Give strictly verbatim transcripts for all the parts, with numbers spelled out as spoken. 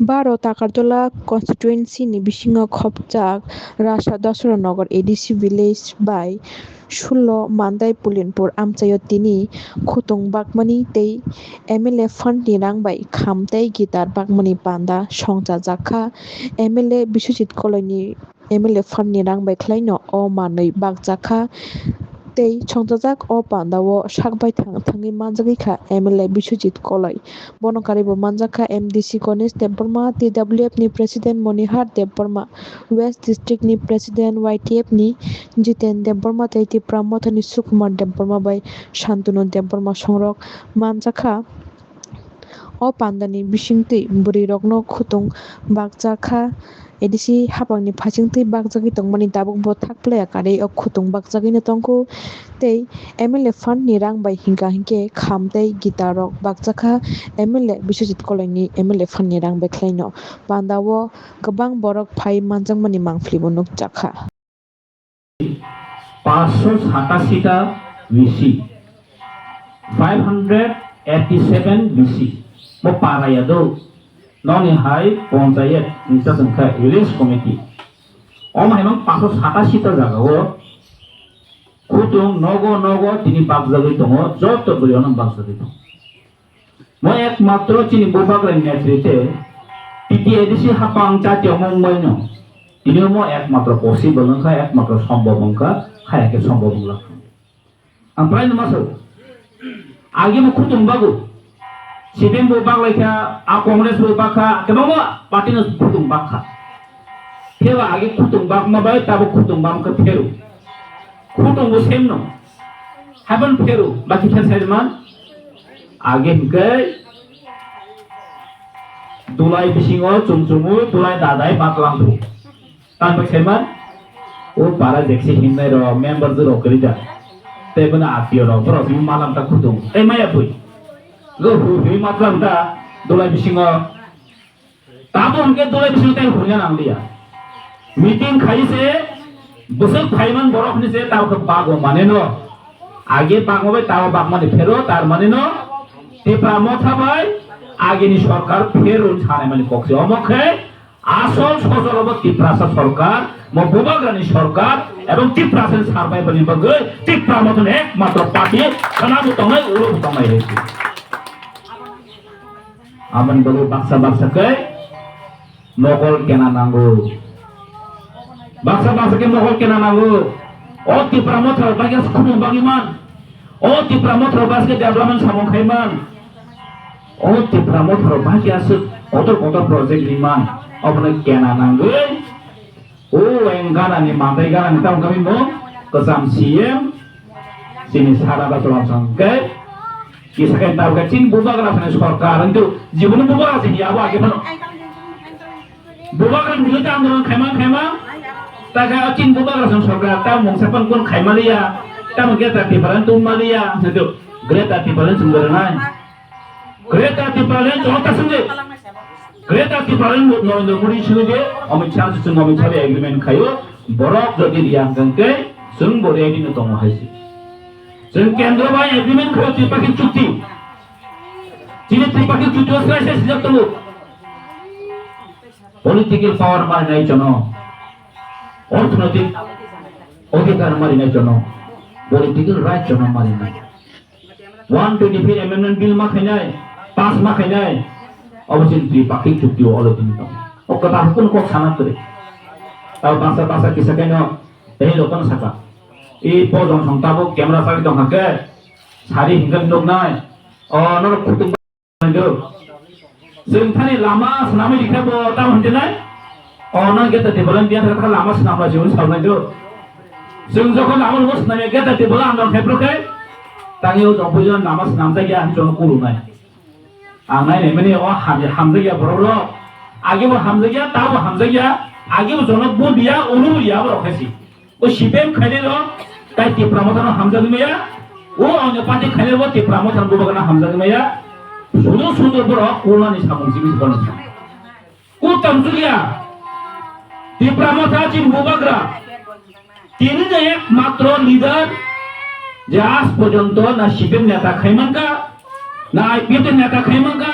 Baro Takartola constituency ni bisingo khopjak Rasa Dasra Nagar A D C village bai sullo Mandai Pulinpur amchaio tini khutung bakmani tei M L A fund ni rang bai kham tei guitar bakmani panda songchajak kha. M L A Biswajit Koloi ni M L A fund ni rang bai khlaino o manwi bakjak kha tei songchajak o panda o sak baithang thangwi manjagwi kha M L A Biswajit Koloi. Bono karwi bo manjak kha M D C Ganesh Debbarma, T W F ni President Monihar Debbarma, West District ni President Y T F ni Jiten Debbarma tei Tipra Motha ni Sukumar Debbarma bai Shantanu Debbarma songrok manjak kha. O pandani bisingtwi bwrwirokno khutung bakjak kha, A D C haphangni phasingtwi bakjagwi tongmani tabukbo thakplaya karwi o khutung bakjagwino tongkhu tei M L A fund ni rang bai hingka hinkhe kham tei guitar rok bakjak kha, M L A Biswajit Koloini M L A fund ni rang bai khlaino. Pandao kwbang borok phai manjakmani mangpili bo nukjak kha. Panchsho satasi ta bisi, five hundred eighty seven bisi, bo para ya do, noni hai ponchayat ni ta chwng kha village committee. Omo hai mang panchsho satasi ta jaga o khutung nogo nogo tini bakjagwi tongo, joto bwrwi ono bakjagwi tongo. Mo ekmatro chini bubagra ni netrite T T A D C hapang chati omong baino. Tini mo ekmatro possible wngkha, ekmatro sombhob wngkha, haya khe sombhob wngla. Ang prai no maso. Agi mo khutung bagu. C P M bo baglai kha, a Congress bo bakha, kebangma party no khutung bakha. Pheba agi khutung bakma bai tabo khutung bam kha pheru. Khutung bo sem no. Haban pheru, baki pher sai man. Age hingke dulai bisingo chum chumu dulai dadai matlang thu. Tan bai saiman o para jeksi hingnai ro member juro kwrwi da. Tei bono atio ro borok simi malam ta khutung. Tei maya bui. Go hu hui matlang da dulai bisingo. Tamo hwnkhe dole bising tei hwnna nang liya. Meeting khai se bwswk phaiman borok hwnwi se tamo khe bago mane no. Age bagma bai tamo bagmani phero tar mane no. Tipra motha bai agini sorkar phero sanai mani kok se. Omo khe asol sosol obo Tiprasa sorkar, mo bubagrani sorkar ebong Tiprasa ni survival ni bagwi Tipra motha ni ekmatro party khana bo tongnai, ulo bo tongnai hai se. Aboni bagwi baksa baksa khe mokol kena nango. Baksa baksa khe mokol kena nango. O Tipra motha rok bagwi khumung bagwi man. O Tipra motha rok bagwi development samung khai man. O Tipra motha rok bagwi aswk kotor kotor project ri man. Obono kena nangwi. O weng gana ni mantai gana ni tamo kami mo kwcham C M chini sara ba chwla chwng khe kisa khe tamo khe chini bubagra sani sorkar hintu jiboni bubagra sini abo age phano bubagra ni biruddhe andolon khaima khaima ta khe chini bubagra sani sorkar ta mungsa pan kun khaima liya tamo khe ta Tipraland tum ma liya hintu Greater Tipraland chwng beranai. Greater Tipraland jono ta swngjak. Greater Tipraland Narendra Modi swngjak, Amit Shah swngjak, Amit Shah bai agreement khaio, borok jodi riya hwnkhe chwng bo ready no tongo hai se. Chwng kendro bai agreement khaio Tripakhik chukti. Chini Tripakhik chukti o srai srai swijak tongo. Political power marinai jono, orthonoitik odhikar marinai jono, political right jono marinai. One twenty-five amendment bill ma khainai, pass ma khainai, obo chini Tripakhik chukti o olo tini tong. O kwtal hukun kok sana kwrwi. Tabo baksa baksa kisa kaino tei rokon saka. I pojon song tabuk camera sari tong hakhe, sari hingkhe nuknai. O norok khutung Naido. Chwng thani lama swnamwi rikha bo tamo hintinai? O nang geta Tipraland biya thangkha lama swnamla chwng sawnaido. Chwng jokhon lama rwma swnamya geta Tipraland ang nang khaipro khe tangwi o jong puijon lama swnamjakya hinwi chwng kurunai. Ang nainai mani o hamya hamjakya borok rok. Agi bo hamjakya, ta bo hamjakya, agi bo jonok bo biya, unu bo ya borok khaisi. O C P M khainai rok tai Tipra Motha no hamjagwi maya. O onyo party khainai rok Tipra Motha no bubagra no hamjagwi maya. Sudu sudu borok kulnani samung simi se borok. Kutam chukya. Tipra Motha chini bubagra. Tini no ekmatro leader je aaj porjonto na C P M neta khai mankha, na I P F T neta khai mankha,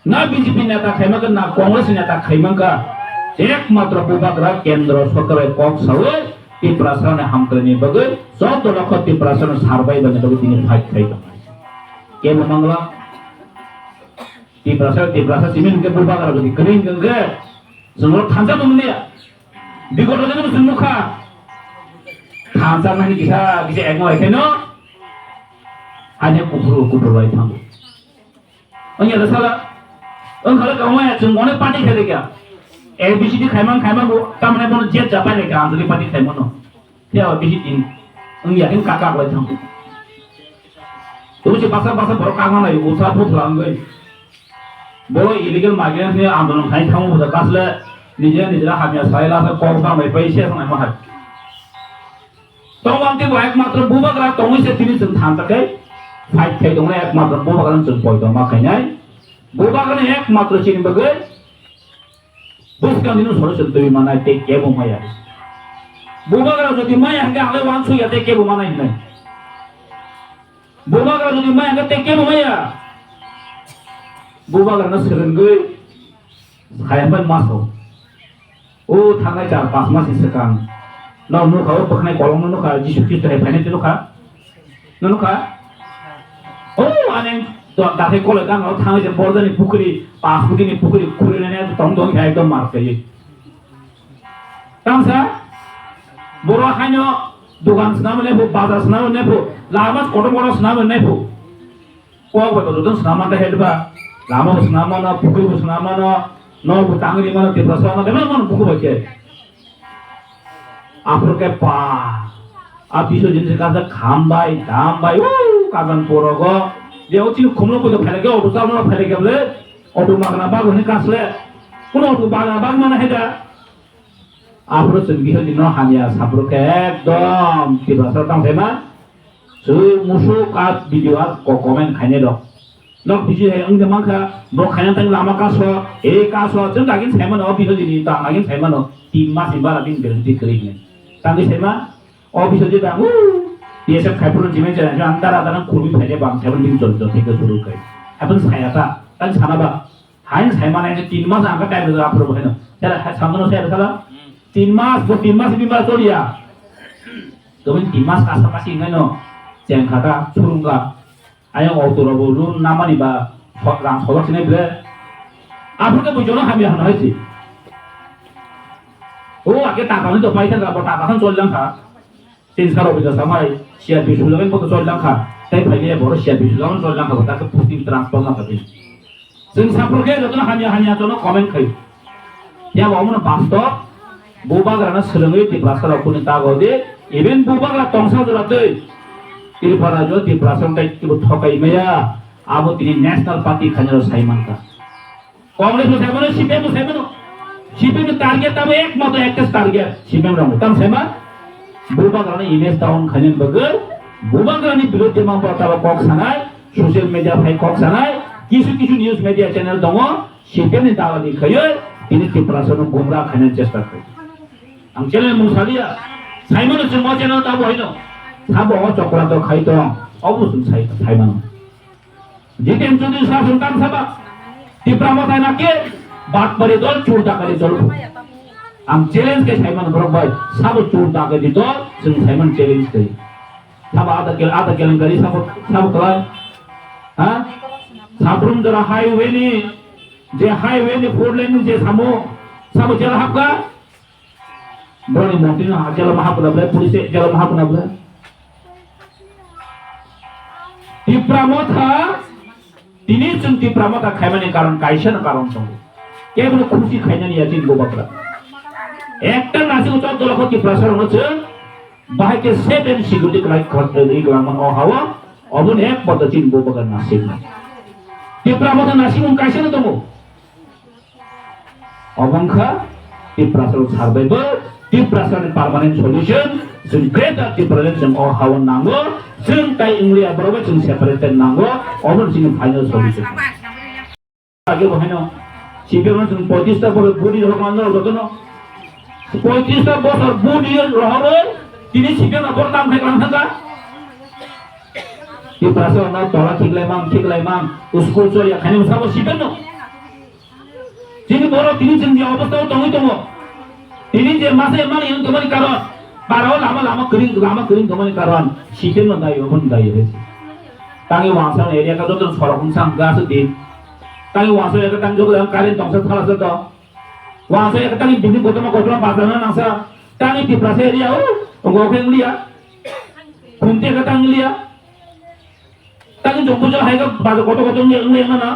Na B J P neta khaimangkha, na Congress neta khaimangkha. Ekmatro Bubagra kendro sorkar bai kok sawi Tiprasa ni hamkrai ni bagwi chwddo lokho Tiprasa no survive ni bagwi tini fight khai tongo. Kebo mangla Tiprasa, Tiprasa simi hwnkhe Bubagra jodi kwrwi hwnkhe chwngno thansa tongmani ya. Bigoto jodi chwng nukha. Thansa nani kisa kisa ekno ekhaino. Ani kuphuru kuphuru lai thango. Wngya da sala. Wngkha le kwmaya chwng onek party khe lekha. A B C D khaimang khaimang bo tamne bono jet japai lekha Anjali party khaimano. Phiya ba bisi tin wngya khe kaka bai thang. Tumi se basa basa borok kangma nai usa phu thlang goi. Bo illegal migrant ni andolon khai thango bo kasle nije nije hamya sai la sa kok bang bai pai se thang ma hai. Tongwang tei bo ekmatro Bubagra tongwi se tini chwng thansa khe fight khai tongnai, ekmatro Bubagra chwng poito ma khainai. Bubagra ni ekmatro chini bagwi bwskang dino solution twi manai tei kebo maya. Bubagra jodi maya hwnkhe ang le uansukya tei kebo manai hwnwi. Bubagra jodi maya hwnkhe tei kebo maya. Bubagra no swrwngwi Sayambai maso. O thangnai char pas mas ni swkang. No nukha o bwkhnai kolong no nukha Jisu Khristo hai phainai tei nukha. No nukha. O ani dakhai kolai gana o thangnai je borjani pukhri pas kuti ni pukhri khuri nai tong tong khai ekdom mar khai. Tamsa boro haino dugan swnam nai phu, bazar swnam nai phu, lama kotor kotor swnam nai phu. Kok bai joto swnam manta head ba, lama bo swnam mano, pukhri bo swnam mano, nok bo tangwi mano, Tiprasa mano, bebak mano buku bai khe. Aphuru khe pa, a biso jini se kasa kham bai, dam bai, u kajan porogo, je o chini khumlo koi phaile khe, auto chalo phaile khe bole, auto magna bago ni kasle, kuno auto bagna bag mano heda. Aphuru chwng bihojino hamya saphuru khe ekdom Tiprasa tang phaima. Chwng musuk a video a ko comment khainai rok. Nok bisi hai wngde mankha, bo khaina tang lama kaso, e kaso, chwng dagin saimano, o bihojini tang dagin saimano, tin mas ni bara din guarantee kwrwi hwnwi. Tangwi saima, o bihoji tang, u, T S F khai phuru jimai jaya, ang dara dara khurmi phaide bang saimano din jon jon theke suru khai. Aboni saya ta, tang sana ba. Hain sai mane je tin mas ang ka time da aphuru bo heno. Sera samno sera sala. Hmm. Tin mas bo tin mas ni ba choliya. Tobin tin mas kasa masi ngaino. Cheng khata, churung ka. Ayang auto robo run namani ba, rang solak sinai ble. Aphuru ke bujono hamya hano haisi. O ake taka ni to paisa ka, bo taka han chol lang kha. Tin saro bisa samai C R P sujagin boto chol langkha. Tai phaini boro C R P sujagin chol langkha, bo takhe posting transfer langkha tin. Chwng saphuru khe jotono hamya hamya jono comment khai. Ya bo omono bastob, Bubagrano swrwngwi Tiprasa rok kuni tago di, even Bubagra tongsa jora twi Tripura jo Tiprasa rok tai kibo thokai maya, abo tini National Party khainaro sai mankha. Congress bo saimano, C P M bo saimano. C P M ni target tamo ekmatro ekta target C P M rok. Tamo saima? Bubagrani image down khainani bagwi, Bubagrani birodhi mambo tabo kok sanai, social media phai kok sanai, kisu kisu news media channel tongo, C P M ni dalani khaiwi, tini Tiprasa no gumra khainani chesta khai. Ang channel mung saliya, saimano chwng o channel tabo haino, sabo o chokra to khai tong, obo chwng sai, saimano. Jiten Chaudhary sasong tang sabak. Tipra Motha nake bakbari dol, chur dakari dol. Ang challenge ke Simon borok bai, sabo chur dakari dol, chwng Simon challenge ke. Sabo ada kel-, ada kelengkari sabo, sabo kelai. Ha? Sabrum jora highway ni, je highway ni four lane ni je samo, sabo jela hapka. Boroni montri no ha jela maha puna ble, police jela maha puna ble. Tipra Motha, tini chwng Tipra Motha khaimani karon kaisa no karon tongo. Kebono khusi khainani ya chini Bubagra. Ekta nasing chok dolo kho Tiprasa rokno chwng bahai khe seven security kwlai khot ri kwlangmano o hao, oboni ek poto chini Bubagra nasing. Tipra Motha nasing kaisa no tongo. Obo wngkha Tiprasa survival, Tiprasa ni permanent solution, chwng Greater Tipraland chwng o hao nango, chwng tai wngya borok bai chwng separated nango, obo chini final solution. Age bo haino, C P M no chwng poitrish ta borok budi rok manjak jotono, poitrish ta bosor budi rok tini C P M no borok tam khai lang thangka. Tiprasa no tola khiklai mang, khiklai mang, school choliya khaini sabo C P M no. Chini borok tini chwng je obostha o tongwi tongo. Tini je masa mani wng tongmani karon, barao lama lama kwrwng lama kwrwng tongmani karon, sikheno dai obo dai resi. Tangwi wangsa area ka joto sorok wngsa hwnkha aswk din. Tangwi wangsa area ka tang joto current tongsa thala joto. Wangsa area ka tangwi building kotorma kotorma bajana nangsa. Tangwi Tiprasa area o tongo khe wngya. Khumte ka tang wngya. Tangwi jongbo jora hai ka bajar kotor kotor wngya wngya mano.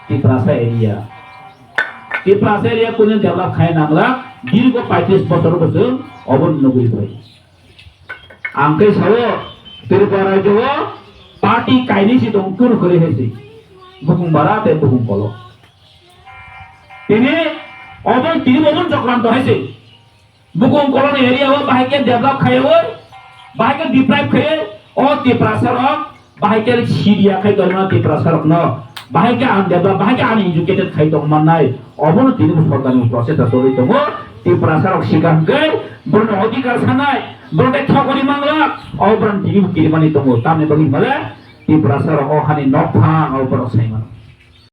Tiprasa area. Tiprasa area kunu develop khai nangla, dirgo paitris bosor bosor obo nugui bai. Ang khe sao, Tripura rajyo o party kainwi si tong kunu khori hai si. Bukung bara tei bukung kolo. Tini obo tini obo chokranto hai si. Bukung koloni area o bahai khe develop khaiwi, bahai khe deprive khaiwi, o Tiprasa rok bahai khe sidia khai tongma Tiprasa rok no, bahai khe undevelop, bahai khe uneducated khai tong mannai, obono tini bo sorkar ni process a choli tongo. Tiprasa rok sikang khe borok ni odhikar sanai, borok tei thokori manglak, o borok tini bo kirimani tongo, tamni bagwi hwnmale Tiprasa rok o hani nokphang o borok sai mano.